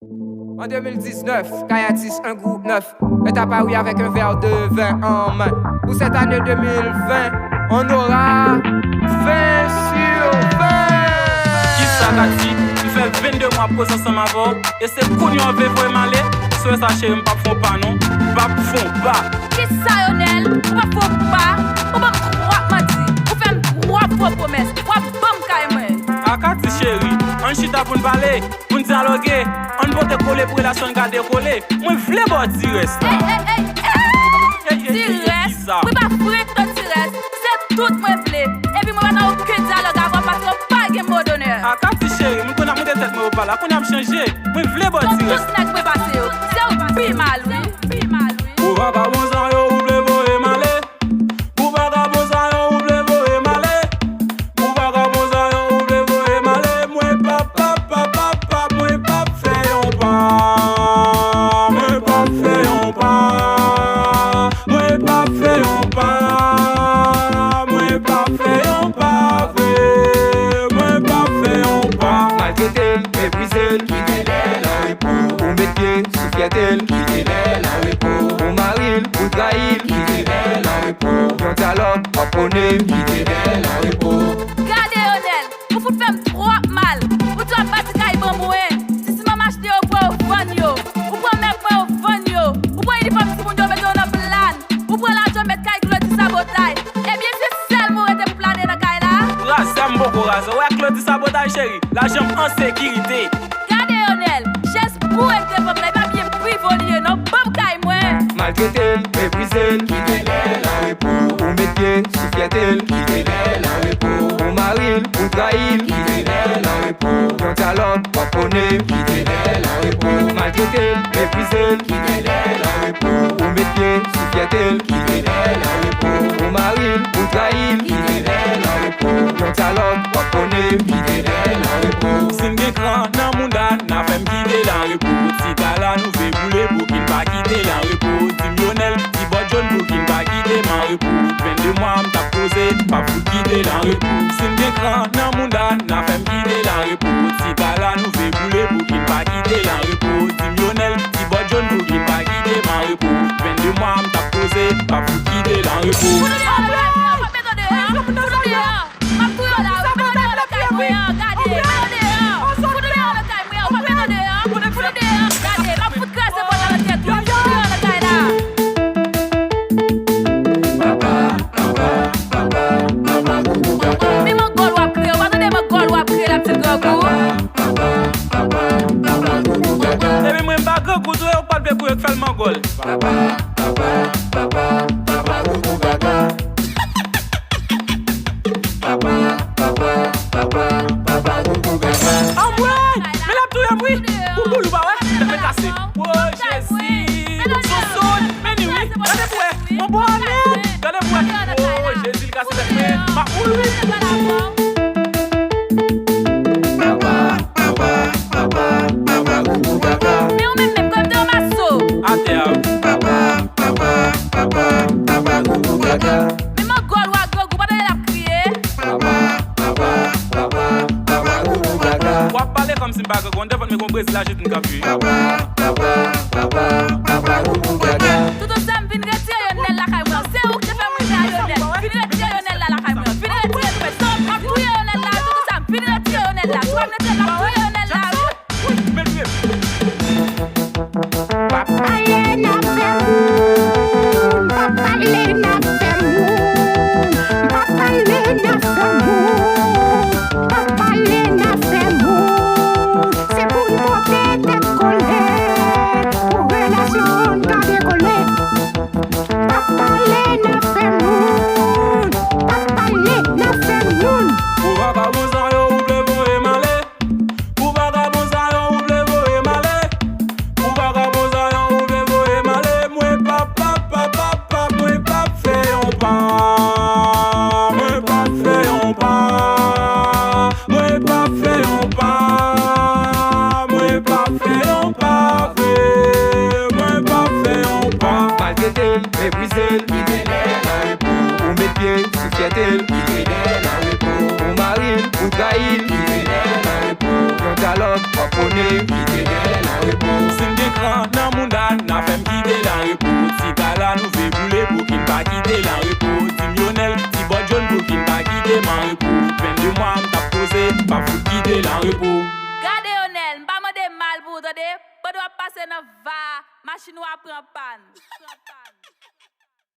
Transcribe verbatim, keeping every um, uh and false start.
En deux mille dix-neuf, Kayatis, un groupe neuf, est apparu avec un verre de vin en main. Pour cette année deux mille vingt, on aura vingt sur vingt. Kisa, Katy? M fè venndè mwa ap koze ansanm avè w, e se kounye a w vle voye m ale? Sou sa, cheri, m p ap fè w pa non. M p ap fè w pa. Kisa, Yonèl? Ou p ap fè w pa? Ou ban m twòp manti. Ou fè m twòp fo pwomès. W ap ban m kay mwen. A, Katy cheri, ann chita pou n pale. Pou n dyaloge, ann pote kole pou relasyon n ka dekole. Mwen vle ba w ti rès la. Ey, ey, ey, ey! Ti rès? Mwen pa frekante ti rès. Se tout mwen vle. Epi mwen pa nan okenn dyalòg avè w paske w pa gen mo donè. A, Katy cheri, m konn ap mete tèt mwen o pala. Kounye a m chanje. Mwen vle ba w ti rès. Tout nèg mwen pase yo, se ou k pi mal, wi. Ou vagabon sa yo, ou vle voye m ale. Pou vagabon sa yo, ou vle voye m ale. Pou vagabon sa yo, ou vle voye m ale. Mwen p ap, p ap, p ap, p ap, p ap, mwen p ap fè yon pa. Mwen p ap fè yon pa. Mwen p ap fè yon pa. Mwen p ap fè yon pa vre. Mwen p ap fè yon pa. Maltrete l, meprize l, kite l nan repo. Ou met pye sou fyète l, kite l nan repo. Ou mari l, ou trayi l, kite l nan repo. Yon dyalòg w ap pwone, kite l nan repo. Gade, Yonèl, ou fout fè m twòp mal. Ou di w ap bati kay ban mwen. Ti siman m achte yo pou w vann yo. Ou pran mèb mwen, ou vann yo. Ou pran inifòm timoun yo, mete yo nan plàn. Ou pran lajan, ou met kay Claudy Sabotay. Ebyen, se sèl mwen rete pou plane nan kay la? Razè m poko razè. Ou wè Claudy Sabotay, cheri? Lajan m an sekirite. Gade, Yonèl, chèz boure k devan m nan, e pa byen frivoliye non, ban m kay mwen. Maltrete l, meprize l, kite l nan repo. Ou met pye sou fyète l, kite l nan repo. Ou mari l, ou trayi l, kite l nan repo. Yon dyalòg w ap pwone, kite l nan repo. Maltrete l, meprize l, kite l nan repo. Ou met pye sou fyète l, kite l nan repo. Ou mari l, ou trayi l, kite l nan repo. Yon dyalòg w ap pwone, kite l nan repo. Si n gen kran nan mouda n, n a fè m kite l an repo. Ti gala nou vle boule pou ki n pa kite l an repo. Di m Yonèl, ti bòt jòn pou ki n pa kite m an repo. Venndè mwa m t ap poze, m p ap fout kite l an repo. Si n gen kran nan mouda n, n a fè m kite l an repo. Ti gala nou vle boule pou ki n pa kite l an repo. Di m Yonèl, ti bòt jòn pou ki n pa kite m an repo. Venndè mwa m t ap poze, m p ap fout kite l an repo. Fout nou deyò, fout nou deyò, fout nou deyò. M ap touye w la, wi. Fout nou deyò nan kay mwen an, gade. Fout nou deyò. Fout nou deyò nan kay mwen an, ou pa met nou deyò. Fout nou deyò, gade. M ap fout kraze pòt la nan tèt ou, wi. Fout nou deyò nan kay la. Men mangòl w ap kreye, ou pa tande mangòl w ap kreye la, ti grangou. Epi mwen m pa grangou tou, e ou k pa t vle kouri k fè l mangòl. Anmwey! Men l ap touye m wi! Bouboul ou pa wè? Tèt mwen kase. Wo Jezi! Soso! Men ni wi! Gade pou wè! Mon bon ami! Gade pou wè! Wo Jezi, l kase tèt mwen! M ap mouri wi! Men ou menm menm, kòm te yon maso! Atè a wi! Men mangòl w a grangou, pa tande l ap kriye. W ap pale kòmsi m pa grangou, an devan m gen yon Brezil Ajantin k ap jwe. Toutotan m vin retire Yonèl lakay mwen, se ou k te fè m rive a Yonèl. Vin retire Yonèl la lakay mwen, vin retire l mwen. M ap touye Yonèl la, toutotan m vin retire Yonèl la. Si w pa vin retire l, m ap touye Yonèl la wi. Wi, men touye m. Pa pale n ap fè moun, pa pale n ap fè moun, pa pale n ap fè moun, pa pale n ap fè moun. Se pou n pote tèt kole, pou relasyon n ka dekole. Pa pale n ap fè moun, pa pale n ap fè moun. Pou vagabon sa yo, ou vle voye m ale. Pou vagabon sa yo, ou vle voye m ale. Pou vagabon sa yo, ou vle voye m ale. Mwen p ap, p ap, p ap, p ap, p ap, mwen p ap fè yon pa. Mwen p ap fè yon pa. Mwen p ap fè yon pa. Mwen p ap fè yon pa vre. Mwen p ap fè yon pa. Maltrete l, meprize l, kite l nan repo. Ou met pye sou fyète l, kite l nan repo. Ou mari l, ou trayi l, kite l nan repo. Yon dyalòg w ap pwone, kite l nan repo. Pa kite l an repo, di m Yonèl, ti bòt jòn pou ki m pa kite m an repo. Vennde mwa m t ap poze, m pa fout kite l an repo. Gade Yonèl, m pa mande mal pou ou tande, pandan w ap pase nan va, machin ou a pran pàn.